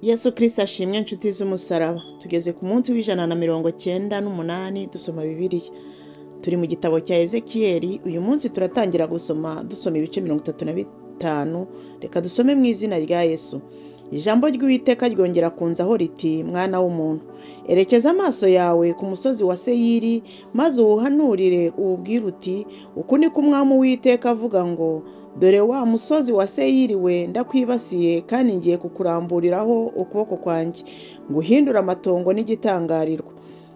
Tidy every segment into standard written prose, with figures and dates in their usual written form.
Yesu Kristo ashimwe, inshuti z'umusaraba. Tugeze ku munsi wa 198 dusoma Bibiliya. Turi mu gitabo cya Ezekiyeli. Uyu munsi turatangira gusoma, dusoma ibice 35. Reka dusome mu izina rya Yesu. Ijambo ry'Uwiteka ryongera kunzaho riti: "Mwana w'umuntu, erekeza amaso yawe ku musozi wa Seyiri, maze uwuhanurire, uwubwire uti: 'Uku niko Umwami Uwiteka avuga ngo: Dore wa musozi wa Seyiri we, ndakwibasiye, kandi ngiye kukuramburiraho ukuboko kwanjye nguhindure amatongo n'igitangarirwa.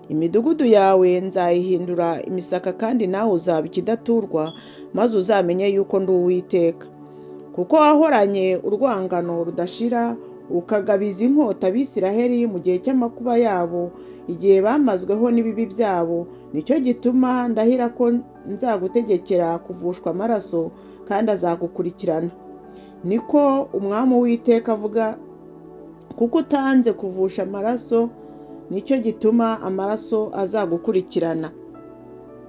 Imidugudu yawe nzayihindura imisaka, kandi nawe uzaba ikidaturwa, maze uzamenye yuko ndi Uwiteka. Kuko wahoranye urwangano rudashira, ukagabiza inkota Abisiraheli mu gihe cy'amakuba yabo, igihe bamazweho n'ibibi byabo, nicyo gituma ndahira ko nzagutegekera kuvushwa amaraso, kandi azagukurikirana. Niko Umwami Uwiteka avuga. Kuko utanze kuvusha amaraso, nicyo gituma amaraso azagukurikirana.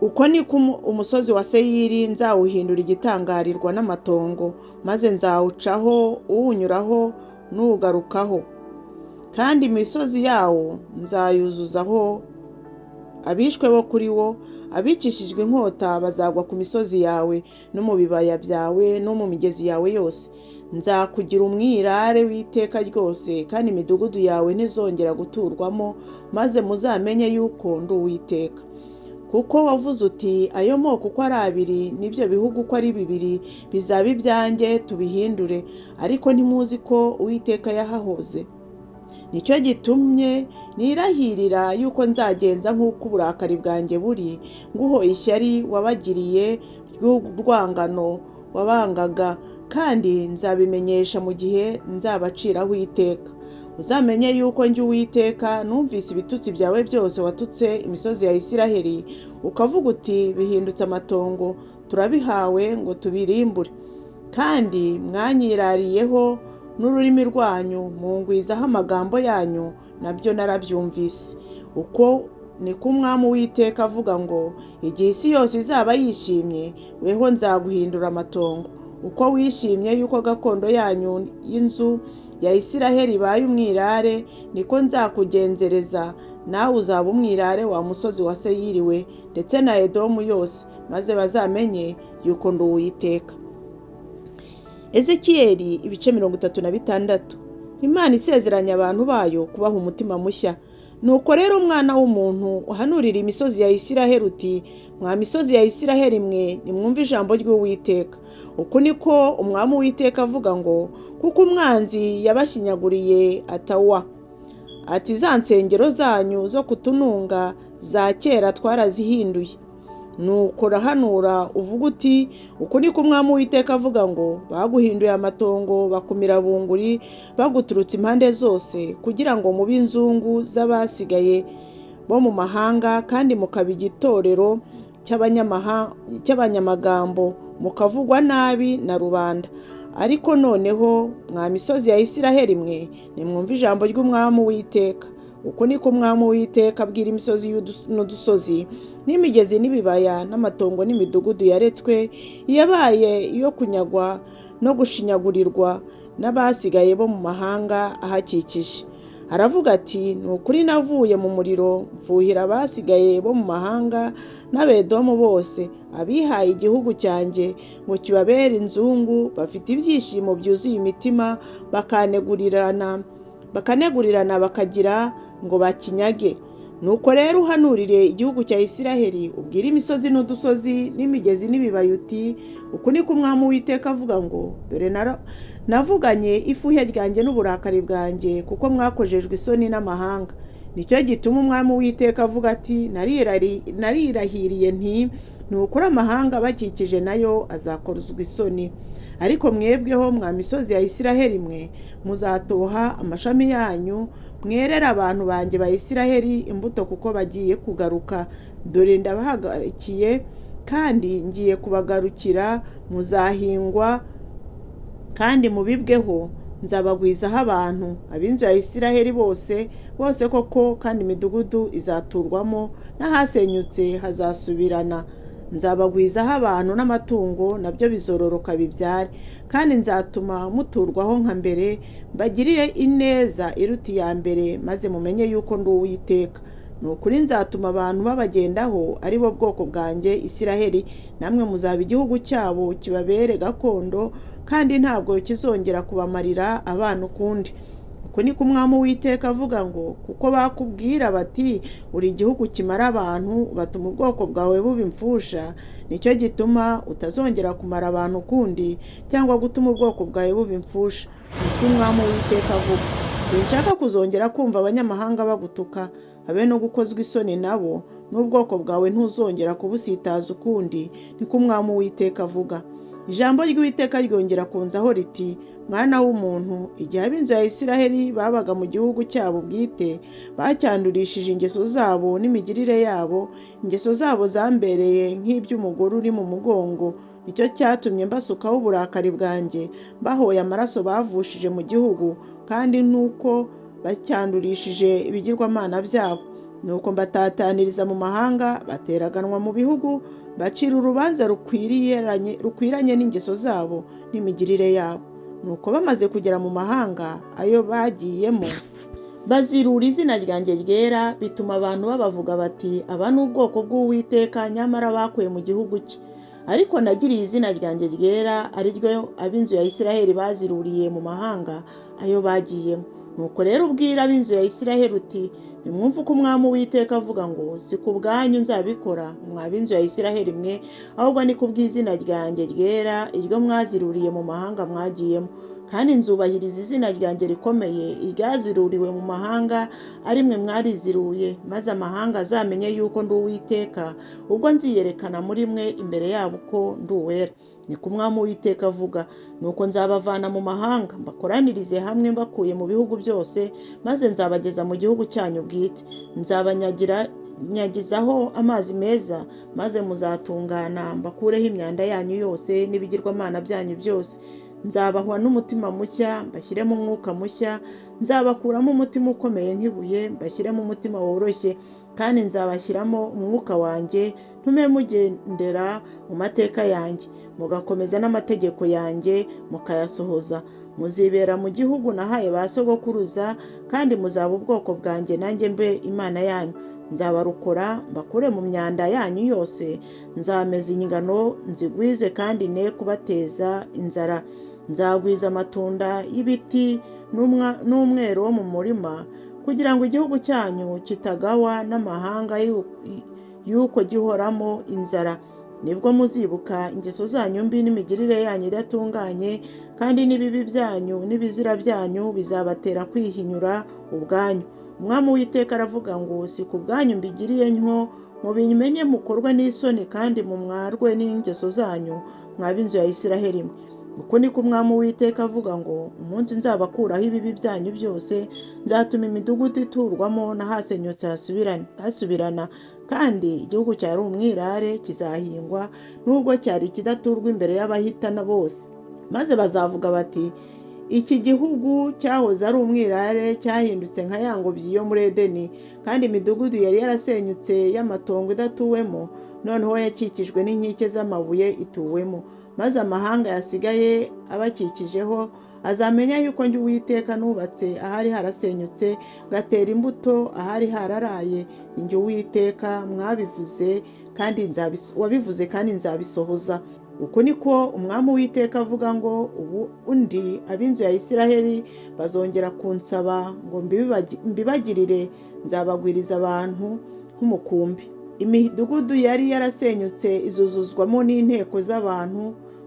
Uko niko umusozi wa Seyiri nzawuhindura igitangarirwa n'amatongo, maze nzawucaho uwunyuraho n'uwugarukaho, kandi imisozi yawo nzayuzuzaho abishwe bo kuri wo. Abicishijwe inkota bazagwa ku misozi yawe no mu bibaya byawe no mu migezi yawe yose. Nzakugira umwirare w'iteka ryose, kandi imidugudu yawe ntizongera guturwamo, maze muzamenye yuko ndi Uwiteka. Kuko wavuze uti: 'Ayo moko uko ari abiri n'ibyo bihugu uko ari bibiri bizaba ibyanjye, tubihindure,' ariko ntimuzi ko Uwiteka yahahoze. Nicyo gitumye nirahirira yuko nzagenza nk'uko uburakari bwanjye buri, nguhoye ishyari wabagiriye ry'urwangano wabangaga, kandi nzabimenyesha mu gihe nzabaciraho iteka. Uzamenye yuko njye Uwiteka numvise ibitutsi byawe byose watutse imisozi ya Isiraheli, ukavuga uti: 'Bihindutse amatongo, turabihawe ngo tubirimbure.' Kandi mwanyirariyeho n'ururimi rwanyu, mungwizaho amagambo yanyu, nabyo narabyumvise. Uko niko Umwami Uwiteka avuga ngo: Igihe isi yose izaba yishimye, weho nzaguhindura amatongo. Uko wishimye yuko gakondo yanyu y'inzu ya Isiraheli ibaye umwirare, niko nzakugenzereza, nawe uzaba umwirare, wa musozi wa Seyiri we, ndetse na Edomu yose, maze bazamenye yuko ndi Uwiteka." Ezekiyeli ibice 36. Imana isezeranya abantu bayo kubaha umutima mushya. "Nuko rero, umwana w'umuntu, uhanurira imisozi ya Isiraheli uti: 'Mwa misozi ya Isiraheli mwe, nimwumve ijambo ry'Uwiteka. Uku niko Umwami Uwiteka avuga ngo: Kuko umwanzi yabashinyaguriye atawa ati: "Za nsengero zanyu zo kutununga za kera twarazihinduye," nuko urahanura uvuga uti: 'Uku niko Umwami Uwiteka avuga ngo: Baguhinduye amatongo, bakumira bunguri baguturutse impande zose, kugira ngo mube inzungu z'abasigaye bo mu mahanga, kandi mukaba igitorero cy'abanyamagambo, mukavugwa nabi na rubanda. Ariko noneho, mwa misozi ya Isiraheli mwe, nimwumve ijambo ry'Umwami Uwiteka. Uku niko Umwami Uwiteka abwira imisozi n'udusozi n'imigezi n'ibibaya n'amatongo n'imidugudu yaretswe, yabaye iyo kunyagwa no gushinyagurirwa n'abasigaye bo mu mahanga ahakikije.' Aravuga ati: 'Ni ukuri navuye mu muriro, mfuhira abasigaye bo mu mahanga n'Abedomu bose, abihaye igihugu cyanjye ngo kibabere inzungu, bafite ibyishimo byuzuye imitima, bakanegurirana bakagira ngo bakinyage.' Nuko rero uhanurire igihugu cya Isiraheli, ubwire imisozi n'udusozi n'imigezi n'ibibaya uti: 'Uku niko Umwami Uwiteka avuga ngo: Dore navuganye ifuhe ryanjye n'uburakari bwanjye, kuko mwakojejwe isoni n'amahanga. Nicyo gituma Umwami Uwiteka avuga ati: Narirahiriye nti: Ni ukuri amahanga abakikije nayo azakozwa isoni. Ariko mwebweho, mwa misozi ya Isiraheli mwe, muzatoha amashami yanyu, mwerere abantu banjye ba Isiraheli imbuto, kuko bagiye kugaruka. Dore ndabahagarikiye, kandi ngiye kubagarukira. Muzahingwa kandi mubibweho, nzabagwizaho abantu, ab'inzu ya Isiraheli bose bose koko, kandi imidugudu izaturwamo, n'ahasenyutse hazasubirana." Nzabagwizaho abantu n'amatungo, nabyo bizororoka bibyare. Kandi nzatuma muturwaho nka mbere, mbagirire ineza iruta iya mbere, maze mumenye yuko ndi Uwiteka. Ni ukuri nzatuma abantu babagendaho, ari bo bwoko bwanjye Isiraheli, namwe muzaba igihugu cyabo kibabere gakondo, kandi ntabwo kizongera kubamarira abana ukundi. Uku niko Umwami Uwiteka avuga ngo: kuko bakubwira bati uri igihugu kimara abantu, ugatuma ubwoko bwawe buba imfusha, nicyo gituma utazongera kumara abantu ukundi, cyangwa gutuma ubwoko bwawe buba imfusha. Niko Umwami Uwiteka avuga. Sinshaka kuzongera kumva abanyamahanga bagutuka, habe no gukozwa isoni nabo, n'ubwoko bwawe ntuzongera kubusitaza ukundi, niko Umwami Uwiteka avuga. Ijambo ry'Uwiteka ryongera kunzaho riti: mwana w'umuntu, igihe ab'inzu ya Isiraheli babaga mu gihugu cyabo bwite, bacyandurishije ingeso zabo n'imigirire yabo, ingeso zabo zambereye nk'iby'umugore uri mu mugongo. Nicyo cyatumye mbasukaho uburakari bwanjye, mbahoye amaraso bavushije mu gihugu, kandi nuko bacyandurishije ibigirwamana byabo. Nuko mbatataniriza mu mahanga, bateraganwa mu bihugu, bacira urubanza rukwiranye n'ingeso zabo n'imigirire yabo. Nuko bamaze kugera mu mahanga ayo bagiyemo, bazirura izina ryanjye ryera, bituma abantu babavuga bati aba ni ubwoko bw'Uwiteka, nyamara bakuye mu gihugu cye. Ariko nagiriye izina ryanjye ryera, ari ryo ab'inzu ya Isiraheli baziruriye mu mahanga ayo bagiyemo. Nuko rero ubwira ab'inzu ya Isiraheli uti: nimwumve uko Umwami Uwiteka avuga ngo si ku bwanyu nzabikora, mwa b'inzu ya Isiraheli mwe, ahubwo ni ku bw'izina ryanjye ryera, iryo mwaziruriye mu mahanga mwagiyemo. Kandi nzubahiriza izina ryanjye rikomeye, iryaziruriwe mu mahanga, ari mwe mwariziruye, maze amahanga azamenye yuko ndi Uwiteka, ubwo nziyerekana muri mwe imbere yabo ko ndi uwera. Niko Umwami Uwiteka avuga. Nuko nzabavana mu mahanga, mbakoranirize hamwe mbakuye mu bihugu byose, maze nzabageza mu gihugu cyanyu bwite. Nzabanyagizaho amazi meza, maze muzatungana, mbakureho imyanda yanyu yose n'ibigirwamana byanyu byose. Nzabahwa n'umutima mushya, mbashyiremo umwuka mushya, nzabakuramo umutima ukomeye nk'ibuye, mbashyiremo umutima woroshye, kandi nzabashyiramo umwuka wanjye, ntume mugendera mu mateka yanjye, mugakomeza n'amategeko yanjye mukayasohoza. Muzibera mu gihugu nahaye ba sogokuruza, kandi muzaba ubwoko bwanjye, nanjye mbe Imana yanyu. Nzabarokora mbakure mu myanda yanyu yose, nzameza ingano nzigwize, kandi ne kubateza inzara. Nzagwiza amatunda y'ibiti n'umwero wo mu murima, kugira ngo igihugu cyanyu kitagawa n'amahanga y'uko gihoramo inzara. Nibwo muzibuka ingeso zanyu mbi n'imigirire yanyu idatunganye, kandi n'ibibi byanyu n'ibizira byanyu bizabatera kwihinyura ubwanyu. Umwami Uwiteka aravuga ngo si ku bwanyu mbigiriye ntyo, mubimenye mukorwe n'isoni kandi mumwarwe n'ingeso zanyu, mwa b'inzu ya Isiraheli mwe. Uko niko Umwami Uwiteka avuga ngo umunsi nzabakuraho ibibi byanyu byose, nzatuma imidugudu iturwamo n'ahasenyutse hasubirana, kandi igihugu cyari umwirare kizahingwa, nubwo cyari kidaturwa imbere y'abahitana bose. Maze bazavuga bati iki gihugu cyahoze ari umwirare cyahindutse nka ya ngobyi yo muri Edeni, kandi imidugudu yari yarasenyutse y'amatongo idatuwemo, noneho yakikijwe n'inkike z'amabuye ituwemo. Maze amahanga yasigaye abakikijeho azamenya yuko njye Uwiteka nubatse ahari harasenyutse, ngatera imbuto ahari hararaye. Ni njye Uwiteka mwabivuze kandi wabivuze kandi nzabisohoza. Uko niko Umwami Uwiteka avuga ngo ubu undi ab'inzu ya Isiraheli bazongera kunsaba ngo mbibagirire, nzabagwiriza abantu nk'umukumbi. Imidugudu yari yarasenyutse izuzuzwamo n'inteko z'abantu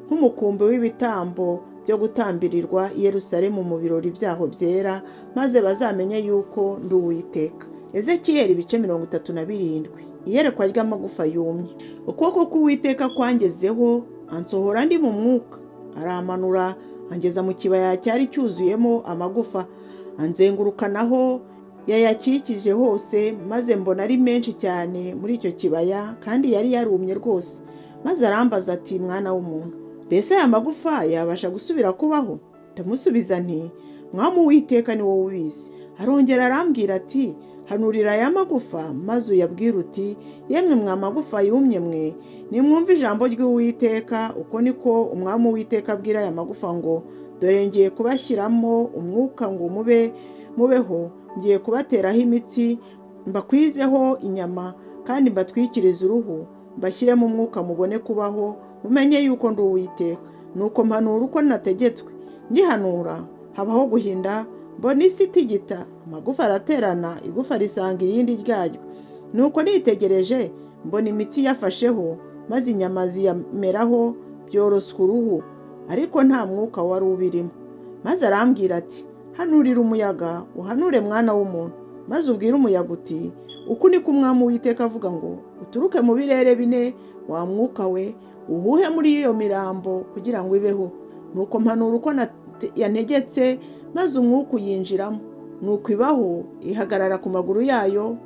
nk'umukumbi w'ibitambo byo gutambirirwa i Yerusalemu mu birori byaho byera, maze bazamenye yuko ndi Uwiteka. Ezekiyeli ibice 37. Iyerekwa ry'amagufa yumye. Ukuboko k'Uwiteka kwangezeho, ansohora ndi mu mwuka, aramanura angeza mu kibaya cyari cyuzuyemo amagufa, anzengurukanaho yayakikije hose, maze mbona ari menshi cyane muri icyo kibaya, kandi yari yarumye rwose. Maze arambaza ati mwana w'umuntu, mbese aya magufa yabasha gusubira kubaho? Ndamusubiza nti Mwami Uwiteka ni wowe ubizi. Arongera arambwira ati Hanurira aya magufa maze uyabwire uti: Yemwe mwa magufa yumye mwe, nimwumve ijambo ry'Uwiteka. Uko niko Umwami Uwiteka abwira aya magufa ngo: Dore ngiye kubashyiramo umwuka ngo mube mubeho, ngiye kubateraho imitsi, mbakwizeho inyama, kandi mbatwikirize uruhu, mbashyiremo umwuka mubone kubaho, mumenye yuko ndi Uwiteka. Nuko mpanura uko nategetswe. Ngihanura habaho guhinda, mbona isi itigita, amagufa araterana, igufa risanga irindi ryaryo. Nuko nitegereje mbona imitsi yafasheho, maze inyama ziyameraho, byoroswa uruhu, ariko nta mwuka wari ubirimo. Maze arambwira ati: Hanurira umuyaga, uhanure mwana w'umuntu, maze ubwire umuyaga uti: Uku niko Umwami Uwiteka avuga ngo: Uturuke mu birere bine, wa mwuka we, uhuhe muri iyo mirambo kugira ngo ibeho. Nuko mpanura uko yantegetse, maze umwuka uyinjiramo, nuko ibaho, ihagarara ku maguru yayo,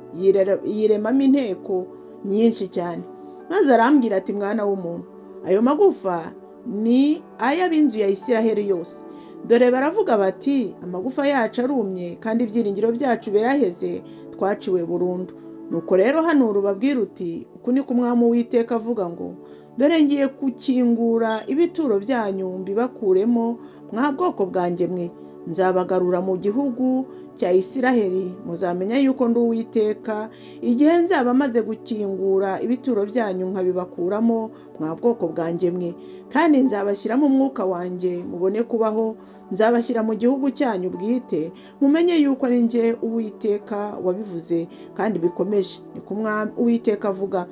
yiremamo inteko nyinshi cyane. Maze arambwira ati: Mwana w'umuntu, ayo magufa ni ay'ab'inzu ya Isiraheli yose. Dore baravuga bati: Amagufa yacu arumye, kandi ibyiringiro byacu biraheze, twaciwe burundu. Nuko rero hanura ubabwire uti: Uku niko Umwami Uwiteka avuga ngo: Dore ngiye gukingura ibituro byanyu mbibakuremo, mwa bwoko bwanjye mwe, nzabagarura mu gihugu cya Isiraheli. Muzamenya yuko ndi Uwiteka igihe nzaba maze gukingura ibituro byanyu nkabibakuramo, mwa bwoko bwanjye mwe. Kandi nzabashyiramo umwuka wanjye mubone kubaho, nzabashyira mu gihugu cyanyu bwite, mumenye yuko ari njye Uwiteka wabivuze kandi bikomeje, niko Umwami Uwiteka avuga.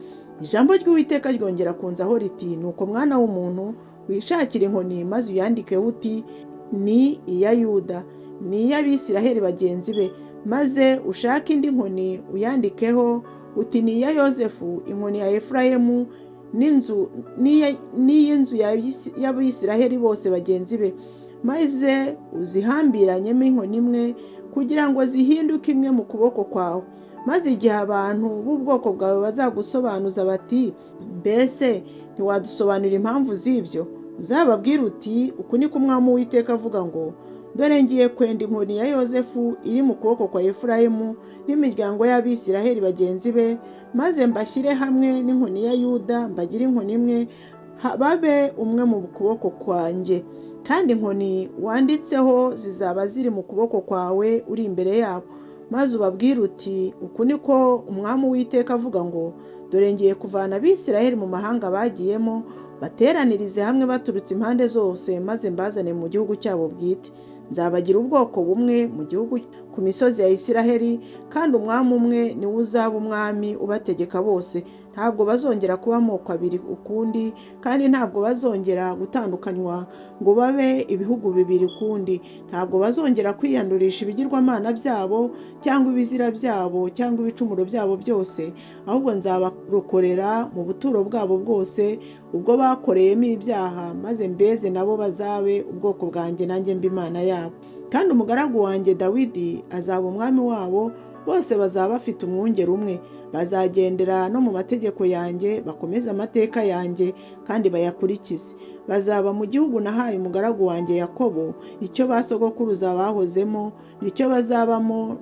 Ijambo ry'Uwiteka ryongera kunzaho riti: Nuko mwana w'umuntu, wishakire inkoni maze uyandikeho uti: Ni iya Yuda, ni iy'Abisiraheli bagenzi be. Maze ushake indi nkoni uyandikeho uti: Ni iya Yozefu, inkoni ya Efurayimu n'inzu n'iy'inzu y'Abisiraheli bose bagenzi be. Maze uzihambiranyemo inkoni imwe kugira ngo zihinduke imwe mu kuboko kwawe. Maze igihe abantu b'ubwoko bwawe bazagusobanuza bati: Mbese ntiwadusobanurira impamvu z'ibyo? Uzababwire uti: Uku niko Umwami Uwiteka avuga ngo: Dore ngiye kwenda inkoni ya Yozefu iri mu kuboko kwa Efurayimu n'imiryango y'Abisiraheli bagenzi be, maze mbashyire hamwe n'inkoni ya Yuda, mbagire inkoni imwe, babe umwe mu kuboko kwanjye. Kandi inkoni wanditseho zizaba ziri mu kuboko kwawe uri imbere yabo. Maze ubabwire uti: Uku niko Umwami Uwiteka avuga ngo: Dore ngiye kuvana Abisiraheli mu mahanga bagiyemo, bateranirize hamwe baturutse impande zose, maze mbazane mu gihugu cyabo bwite. Nzabagira ubwoko bumwe mu gihugu ku misozi ya Isiraheli, kandi umwami umwe niwe uzaba umwami ubategeka bose. Ntabwo bazongera kuba amoko abiri ukundi, kandi ntabwo bazongera gutandukanywa ngo babe ibihugu bibiri ukundi. Ntabwo bazongera kwiyandurisha ibigirwamana byabo cyangwa ibizira byabo cyangwa ibicumuro byabo byose, ahubwo nzabarokorera mu buturo bwabo bwose ubwo bakoreyemo ibyaha, maze mbeze, nabo bazabe ubwoko bwanjye, nanjye mbe Imana yabo. Kandi umugaragu wanjye Dawidi azaba umwami wabo, bose bazaba bafite umwungeri umwe. Bazagendera no mu mategeko yanjye, bakomeze amateka yanjye kandi bayakurikize. Bazaba mu gihugu nahaye umugaragu wanjye Yakobo, icyo ba sogokuruza bahozemo nicyo bazabamo,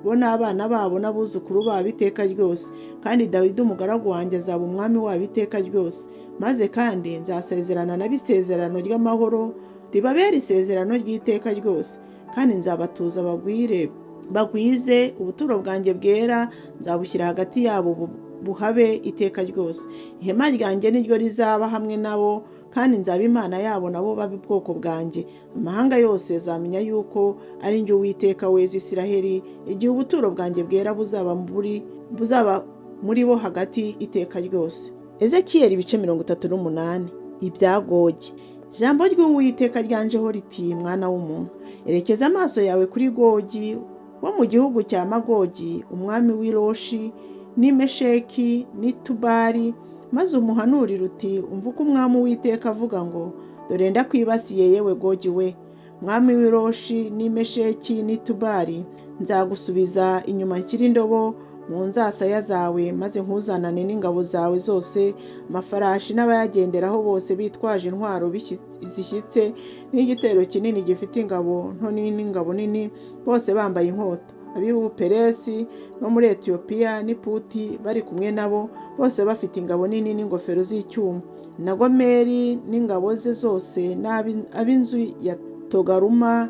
bo n'abana babo n'abuzukuru babo iteka ryose. Kandi Dawidi umugaragu wanjye azaba umwami wabo iteka ryose. Maze kandi nzasezerana nabo isezerano ry'amahoro, ribabere isezerano ry'iteka ryose, kandi nzabatuza bagwire bagwize. Ubuturo bwanjye bwera nzabushyira hagati yabo buhabe iteka ryose. Ihema ryanjye niryo rizaba hamwe nabo, kandi nzaba Imana yabo, nabo babe ubwoko bwanjye. Amahanga yose azamenya yuko ari njye Uwiteka weza Isiraheli, igihe ubuturo bwanjye bwera buzaba muri bo hagati iteka ryose. Ezekiyeli ibice 38. Ibya Gogi. Ijambo ry'Uwiteka ryanjeho riti: Mwana w'umuntu, erekeza amaso yawe kuri Gogi wo mu gihugu cya Magogi, umwami w'i Roshi n'i Mesheki n'i Tubali, maze umuhanurire uti: Umva uko Umwami Uwiteka avuga ngo: Dore ndakwibasiye, yewe Gogi we, mwami w'i Roshi n'i Mesheki n'i Tubali. Nzagusubiza inyuma nshyire indobo mu nzasaya zawe, maze nkuzanane n'ingabo zawe zose, amafarashi n'abayagenderaho bose bitwaje intwaro zishyitse, n'igitero kinini gifite ingabo nto n'ingabo nini, bose bambaye inkota. ab'Ibuperesi no muri Etiyopiya n'Iputi bari kumwe nabo, bose bafite ingabo nini n'ingofero z'icyuma, na Gomeri n'ingabo ze zose n'ab'inzu ya Togaruma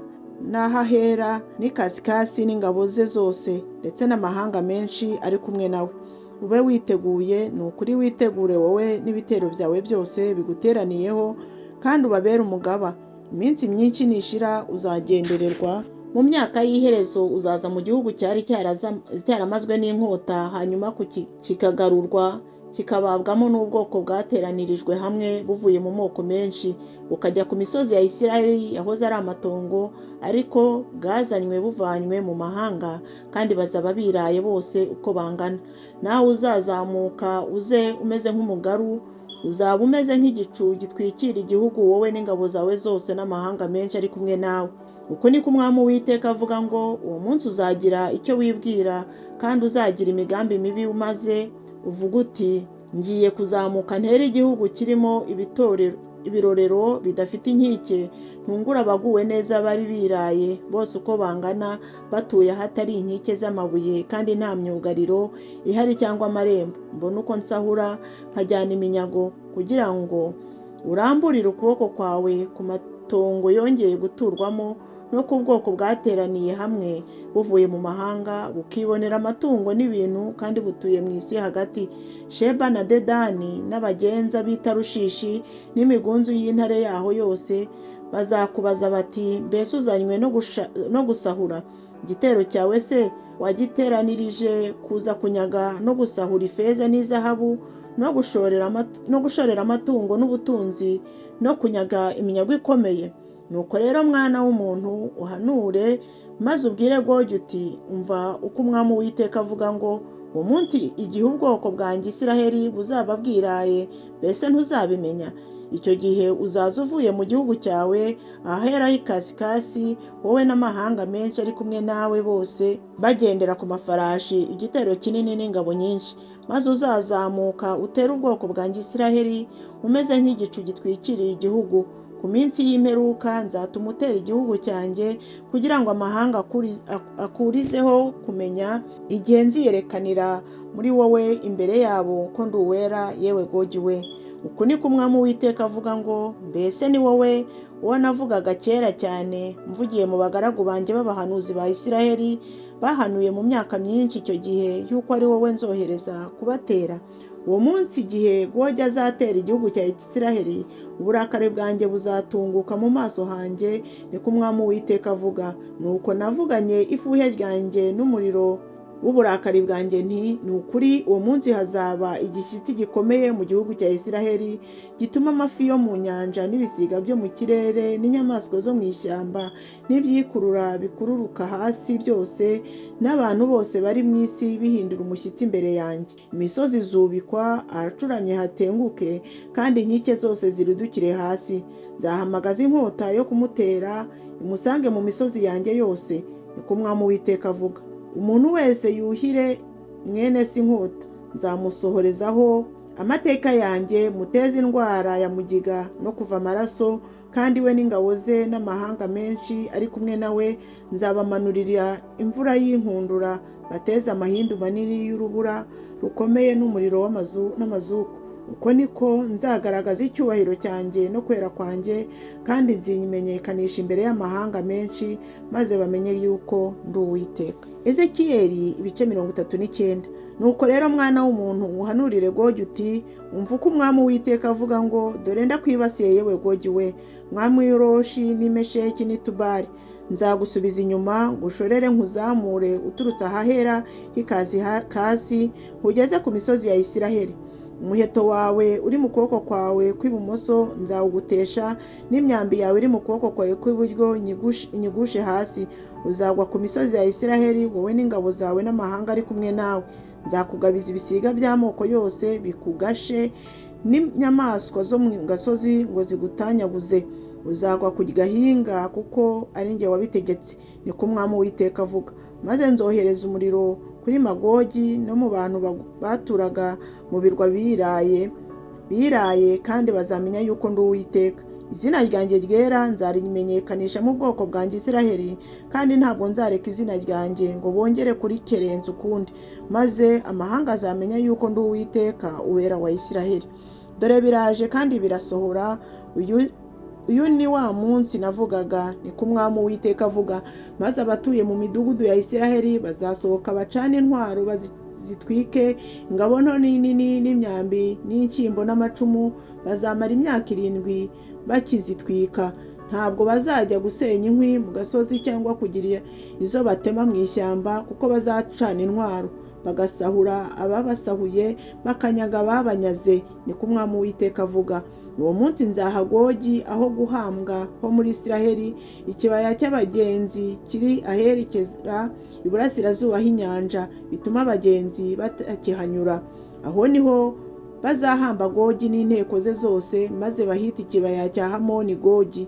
n'ahahera n'Ikasikasi n'ingabo ze zose, ndetse n'amahanga menshi ari kumwe nawe. Ube witeguye, ni ukuri witegure wowe n'ibitero byawe byose biguteraniyeho, kandi ubabere umugaba. Iminsi myinshi nishira uzagendererwa, mu myaka y'iherezo uzaza mu gihugu cyari cyaramazwe n'inkota, hanyuma kikagarurwa kikababwamo n'ubwoko bwateranirijwe hamwe buvuye mu moko menshi, bukajya ku misozi ya Isirayeli yahoze ari amatongo, ariko bwazanywe buvanywe mu mahanga, kandi bazaba biraye bose uko bangana. Nawe uzazamuka uze umeze nk'umugaru, uzaba umeze nk'igicu gitwikira igihugu, wowe n'ingabo zawe zose n'amahanga menshi ari kumwe nawe. Uko niko Umwami Uwiteka avuga ngo uwo munsi uzagira icyo wibwira, kandi uzagira imigambi mibi, maze uvuga uti ngiye kuzamuka ntere igihugu kirimo ibirorero bidafite inkike, ntungure abaguwe neza bari biraye bose uko bangana, batuye ahatari inkike z'amabuye kandi nta myugariro ihari cyangwa amarembo, mbone uko nsahura nkajyana iminyago, kugira ngo uramburire ukuboko kwawe ku matongo yongeye guturwamo no ku bwoko bwateraniye hamwe buvuye mu mahanga, bukibonera amatungo n'ibintu kandi butuye mu isi hagati. Sheba na Dedani n'abagenza b'i Tarushishi n'imigunzu y'intare yaho yose bazakubaza bati mbese uzanywe no gusahura? Igitero cyawe se wagiteranirije kuza kunyaga no gusahura ifeza n'izahabu no gushorera amatungo n'ubutunzi no kunyaga iminyago ikomeye? Nuko rero mwana w'umuntu, uhanure maze ubwire Gogi uti umva uko Umwami Uwiteka avuga ngo uwo munsi igihe ubwoko bwanjye Isiraheli buzaba bwiraye, mbese ntuzabimenya? Icyo gihe uzaza uvuye mu gihugu cyawe ahahera h'ikasikasi, wowe n'amahanga menshi ari kumwe nawe bose bagendera ku mafarashi, igitero kinini n'ingabo nyinshi, maze uzazamuka utere ubwoko bwanjye Isiraheli umeze nk'igicu gitwikiriye igihugu. Ku minsi y'imperuka nzatuma utera igihugu cyanjye, kugira ngo amahanga akurizeho kumenya igihe nziyerekanira muri wowe imbere yabo ko ndi uwera, yewe Gogi we. Uku niko Umwami Uwiteka avuga ngo mbese ni wowe uwo navugaga kera cyane mvugiye mu bagaragu banjye b'abahanuzi ba Isiraheli bahanuye mu myaka myinshi icyo gihe y'uko ari wowe nzohereza kubatera? Uwo munsi igihe Gogi azatera igihugu cya Isiraheli, uburakari bwanjye buzatunguka mu maso hanjye, niko Umwami Uwiteka avuga. Nuko navuganye ifuhe ryanjye n'umuriro w'uburakari bwanjye nti ni ukuri uwo munsi hazaba igishyitsi gikomeye mu gihugu cya Isiraheli, gituma amafi yo mu nyanja n'ibisiga byo mu kirere n'inyamaswa zo mu ishyamba n'ibyikurura bikururuka hasi byose n'abantu bose bari mu isi bihindura umushyitsi imbere yanjye. Imisozi izubikwa ahacuramye hatenguke, kandi inkike zose zirudukire hasi. Nzahamagaza inkota yo kumutera imusange mu misozi yanjye yose, niko Umwami Uwiteka avuga. Umuntu wese yuhire mwene se inkota, nzamusohorezaho amateka yanjye, muteze indwara ya mugiga no kuva amaraso, kandi we n'ingabo ze n'amahanga menshi ari kumwe nawe nzabamanurira imvura y'inkundura, bateze amahindu manini y'urubura rukomeye n'umuriro n'amazuku. Uko niko nzagaragaza icyubahiro cyanjye no kwera kwanjye, kandi nzimenyekanisha imbere y'amahanga menshi, maze bamenye yuko ndi Uwiteka. Ezekiyeli ibice 39. Nuko rero mwana w'umuntu, uhanurire Gogi uti umva uko Umwami Uwiteka avuga ngo dore ndakwibasiye yewe Gogi we, mwami w'i n'i Mesheki n'i Tubali. Nzagusubiza inyuma ngushorere nkuzamure uturutse ahahera h'ikasikazi nkugeze ku misozi ya Isiraheli. Umuheto wawe uri mu kuboko kwawe kw'ibumoso nzawugutesha, n'imyambi yawe iri mu kuboko kwawe kw'iburyo nyigushe hasi. Uzagwa ku misozi ya Isiraheli, wowe n'ingabo zawe n'amahanga ari kumwe nawe. Nzakugabiza ibisiga by'amoko yose bikugashe, n'inyamaswa zo mu gasozi ngo zigutanyaguze. Uzagwa ku gahinga kuko ari njye wabitegetse, niko Umwami Uwiteka avuga. Maze nzohereza umuriro kuri Magogi no mu bantu baturaga mu birwa biraye, kandi bazamenya yuko ndi Uwiteka. Izina ryanjye ryera nzarimenyekanisha mu bwoko bwanjye Isiraheli, kandi ntabwo nzareka izina ryanjye ngo bongere kurikerenza ukundi, maze amahanga azamenya yuko ndi Uwiteka, Uwera wa Isiraheli. Dore biraje kandi birasohora, uyu ni wa munsi navugaga, niko Umwami Uwiteka avuga. Maze abatuye mu midugudu ya Isiraheli bazasohoka bacane intwaro zitwike ingabo nto n'inini n'imyambi n'inshyimbo n'amacumu, bazamara imyaka 7 bakizitwika. Ntabwo bazajya gusenya inkwi mu gasozi cyangwa kugira izo batema mu ishyamba, kuko bazacana intwaro bagasahura ababasahuye, bakanyaga ababanyaze, niko Umwami Uwiteka avuga. Uwo munsi nzaha Gogi aho guhambwa ho muri Isiraheli, ikibaya cy'abagenzi kiri aherekeza iburasirazuba h'inyanja, bituma abagenzi batakihanyura. Aho niho bazahamba Gogi n'inteko ze zose, maze bahite ikibaya cya Hamoni Gogi.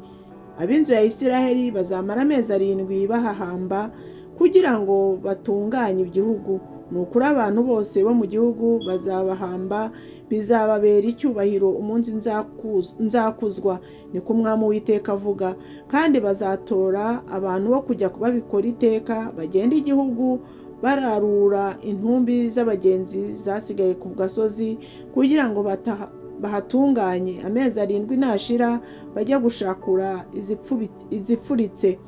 Ab'inzu ya Isiraheli bazamara amezi 7 bahahamba kugira ngo batunganye igihugu. Ni ukuri abantu bose bo mu gihugu bazabahamba, bizababera icyubahiro umunsi nzakuzwa, niko Umwami Uwiteka avuga. Kandi bazatora abantu bo kujya babikora iteka, bagenda igihugu bararura intumbi z'abagenzi zasigaye ku gasozi, kugira ngo bahatunganye. Amezi 7 nashira bajya gushakura izipfuritse.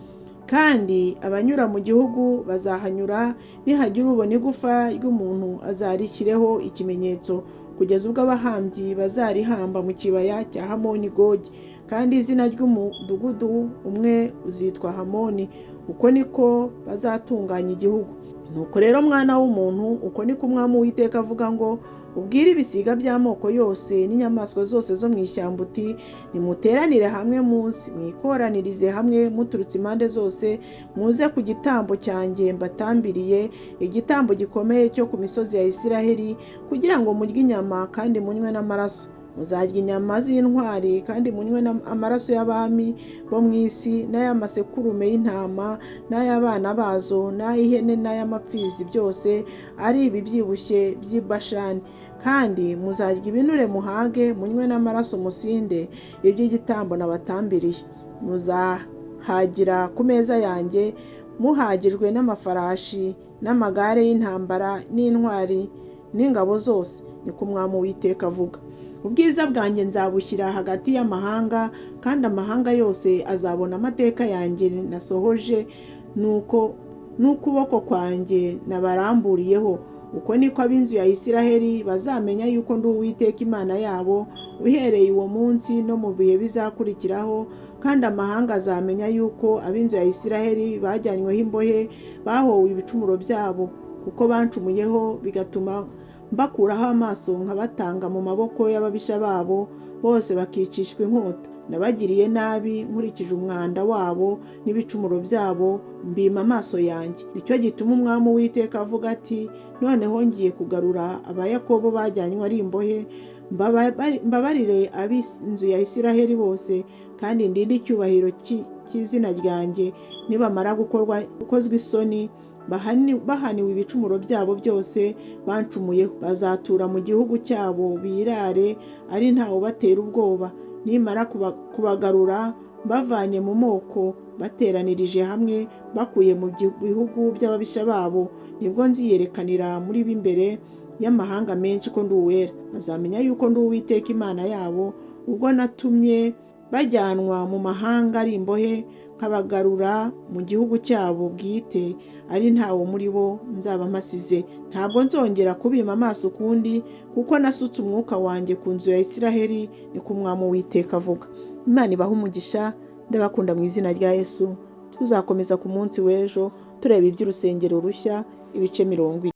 Kandi abanyura mu gihugu bazahanyura, nihagira ubona igufa ry'umuntu azarishyireho ikimenyetso, kugeza ubwo abahambyi bazarihamba mu kibaya cya Hamoni Gogi. Kandi izina ry'umudugudu umwe uzitwa Hamoni. Uko niko bazatunganya igihugu. Nuko rero mwana w'umuntu, uko niko Umwami Uwiteka avuga ngo ubwire ibisiga by'amoko yose n'inyamaswa zose zo mu ishyamba uti: nimuteranire hamwe munsi, mwikoranirize hamwe muturutse impande zose, muze ku gitambo cyanjye mbatambiriye, igitambo gikomeye cyo ku misozi ya Isiraheli, kugira ngo murye inyama kandi munywe n'amaraso. Muzarya inyama z'intwari kandi munywe amaraso y'abami bo mu isi, n'ay'amasekurume y'intama n'ay'abana bazo, n'ay'ihene n'ay'amapfizi, byose ari ibibyibushye by'i Bashani. Kandi muzarya ibinure muhage, munywe n'amaraso musinde iby'igitambo nabatambiriye. Muzahagira ku meza yanjye, muhagijwe n'amafarashi n'amagare y'intambara n'intwari n'ingabo zose, niko Umwami Uwiteka avuga. Ubwiza bwanjye nzabushyira hagati y'amahanga, kandi amahanga yose azabona amateka yanjye nasohoje, nuko n'ukuboko kwanjye nabaramburiyeho. Uko niko ab'inzu ya Isiraheli bazamenya yuko ndi Uwiteka Imana yabo, uhereye uwo munsi no mu bihe bizakurikiraho. Kandi amahanga azamenya yuko ab'inzu ya Isiraheli bajyanyweho imbohe bahowe ibicumuro byabo, kuko bancumuyeho bigatuma mbakuraho amaso nkabatanga mu maboko y'ababisha babo bose, bakicishwa inkota. Nabagiriye nabi nkurikije umwanda wabo n'ibicumuro byabo, mbima amaso yanjye. Nicyo gituma Umwami Uwiteka avuga ati: noneho ngiye kugarura Abayakobo bajyanywe ari imbohe, mbabarire ab'inzu ya Isiraheli bose, kandi ndinde icyubahiro cy'izina ryanjye, nibamara gukozwa isoni bahaniwe ibicumuro byabo byose bancumuyeho. Bazatura mu gihugu cyabo birare, ari ntawe ubatera ubwoba. Nimara kubagarura bavanye mu moko, bateranirije hamwe bakuye mu bihugu by'ababisha babo, nibwo nziyerekanira muri bo imbere y'amahanga menshi ko ndi uwera. Bazamenya yuko ndi Uwiteka Imana yabo, ubwo natumye bajyanwa mu mahanga ari imbohe, nkabagarura mu gihugu cyabo bwite, ari ntawe muri bo nzaba mpasize. Ntabwo nzongera kubima amaso ukundi, kuko nasutse umwuka wanjye ku nzu ya Isiraheli, niko Umwami Uwiteka avuga. Imana ibahe umugisha, ndabakunda mu izina rya Yesu. Tuzakomeza ku munsi w'ejo tureba iby'urusengero rushya, ibice 40.